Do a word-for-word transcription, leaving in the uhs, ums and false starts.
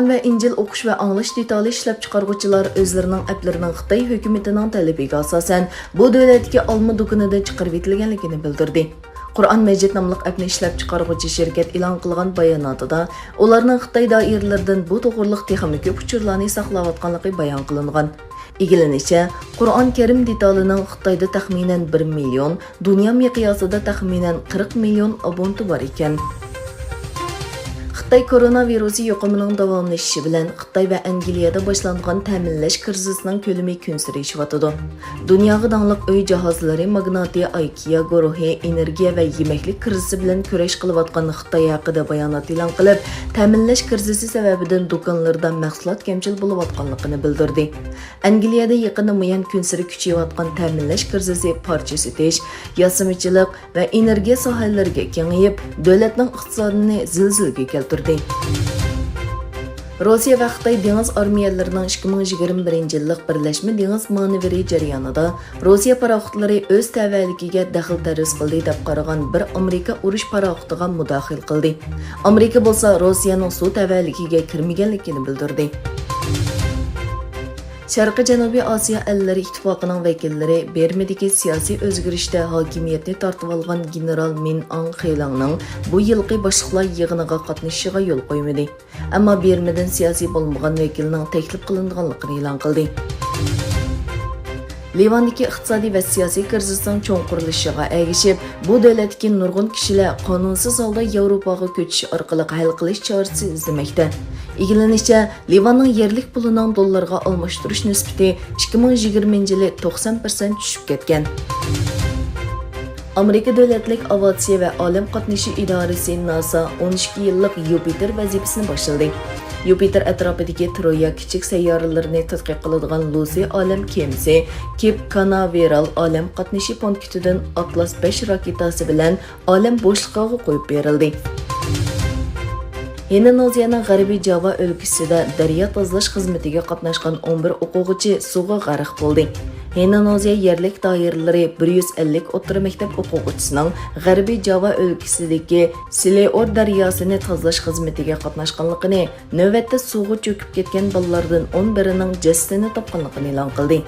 ۋە ئىنجىل ئوقۇش ۋە ئاڭلاش دېتالى ئىشلەپچىقارغۇچىلار ئۆزلىرىنىڭ ئەپلىرىنىڭ خىتاي ھۆكۈمىتىنىڭ تەلىپىگە ئاساسەن، بۇ دۆلەتتىكى ئالما دۇكىنىدىن چىقىرىۋېتىلگەنلىكىنى بىلدۈردى. قۇرئان مەجىد ناملىق ئەپنى ئىشلەپچىقارغۇچى شىركەت ئېلان قىلغان باياناتىدا، ئۇلارنىڭ خىتاي دائىرىلىرىدىن بۇ توغرىلىق تېخىمۇ كۆپ ئۇچۇرلارنى ساقلاۋاتقانلىقى بايان قىلىنغان. ئىگىلىنىشىچە، قۇرئان كەرىم دېتالىنىڭ خىتايدا تەخمىنەن بىر مىليون، دۇنيا مىقياسىدا تەخمىنەن قىرىق مىليون ئابونتى بار ئىكەن. خىتاي كورونا ۋىرۇسى يۇقۇمىنىڭ داۋاملىشىشى بىلەن خىتاي ۋە ئەنگلىيەدە باشلانغان تەمىنلەش كىرىزىسىنىڭ كۆلىمى كۈنسېرى ئېشىۋاتىدۇ. دۇنياغا داڭلىق ئۆي جاھازلىرى ماگناتى ئايكىيا گۇرۇھى ئېنېرگىيە ۋە يېمەكلىك كىرىزىسى بىلەن كۈرەش قىلىۋاتقان خىتاي ھەققىدە بايانات ئېلان قىلىپ، تەمىنلەش كىرىزىسى سەۋەبىدىن دۇكانلىرىدا مەھسۇلات كەمچىل بولۇۋاتقانلىقىنى بىلدۈردى. ئەنگلىيەدە يېقىندا مۇيەن كۈنسېرى كۈچىيىۋاتقان تەمىنلەش كىرىزىسى پارچە سېتىش، ياسىمىچىلىق ۋە ئېنېرگىيە ساھەلىرىگە كېڭىيىپ، دۆلەتنىڭ ئىقتىسادىنى زىلزىلىگە كەلتۈردى. روسىيە ۋە خىتاي دېڭىز ئارمىيەلىرىنىڭ ئىككى مىڭ يىگىرمە بىرىنچى يىللىق بىرلەشمە دېڭىز مانېۋىرى جەريانىدا روسىيە پاراخوتلىرى ئۆز تەۋەلىكىگە دەخلى-تەرۇز قىلدى دەپ قارىغان بىر ئامېرىكا ئۇرۇش پاراخوتىغا مۇداخىلە قىلدى. ئامېرىكا بولسا روسىيەنىڭ سۇ تەۋەلىكىگە كىرمىگەنلىكىنى بىلدۈردى. شەرقىي جەنۇبىي ئاسىيا ئەللىرى ئىتتىپاقىنىڭ ۋەكىللىرى بىرمىدىكى سىياسىي ئۆزگىرىشتە ھاكىمىيەتنى تارتىۋالغان گېنېرال مىن ئاڭ خېلىڭنىڭ بۇ يىلقى باشلىقلار يىغىنىغا قاتنىشىشىغا يول قويمىدى. ئەمما بىرمىدىن سىياسىي بولمىغان ۋەكىلنىڭ تەكلىپ قىلىنغانلىقىنى ئېلان قىلدى. لىۋاندىكى ئىقتىسادىي ۋە سىياسىي كىرىزىسنىڭ چوڭقۇرلىشىشىغا ئەگىشىپ، بۇ دۆلەتتىكى نۇرغۇن كىشىلەر قانۇنسىز ھالدا ياۋروپاغا كۆچۈش ئارقىلىق ھەل قىلىش چارىسى ئىزدىمەكتە. ئىگىلىنىشىچە، لىۋاننىڭ يەرلىك پۇلىنىڭ دوللارغا ئالماشتۇرۇش نىسبىتى ئىككى مىڭ يىگىرمىنچى يىلى توقسان پىرسەنت چۈشۈپ كەتكەن. ئامېرىكا دۆلەتلىك ئاۋىئاتسىيە ۋە ئالەم قاتنىشى ئىدارىسى ناسا ئون ئىككى يىللىق يۇپىتېر ۋەزىپىسىنى باشلىدى. يۇپىتېر ئەتراپىدىكى ترويا كىچىك سەييارىلىرىنى تەتقىق قىلىدىغان لۇسى ئالەم كېمىسى كېپ كاناۋېرال ئالەم قاتنىشى پونكىتىدىن ئاتلاس بەش راكېتاسى بىلەن ئالەم بوشلۇقىغا قويۇپ بېرىلدى. ھىندونېزىيەنىڭ غەربىي جاۋا ئۆلكىسىدە دەريا تازىلاش خىزمىتىگە قاتناشقان ئون بىر ئوقۇغۇچى سۇغا غەرق بولدى. ھىندونېزىيە يەرلىك دائىرىلىرى بىر يۈز ئەللىك ئوتتۇرا مەكتەپ ئوقۇغۇچىسىنىڭ غەربىي جاۋا ئۆلكىسىدىكى سىلېئور دەرياسىنى تازىلاش خىزمىتىگە قاتناشقانلىقىنى، نۆۋەتتە سۇغا چۆكۈپ كەتكەن بالىلاردىن ئون بىرىنىڭ جەسىتىنى تاپقانلىقىنى ئېلان قىلدى.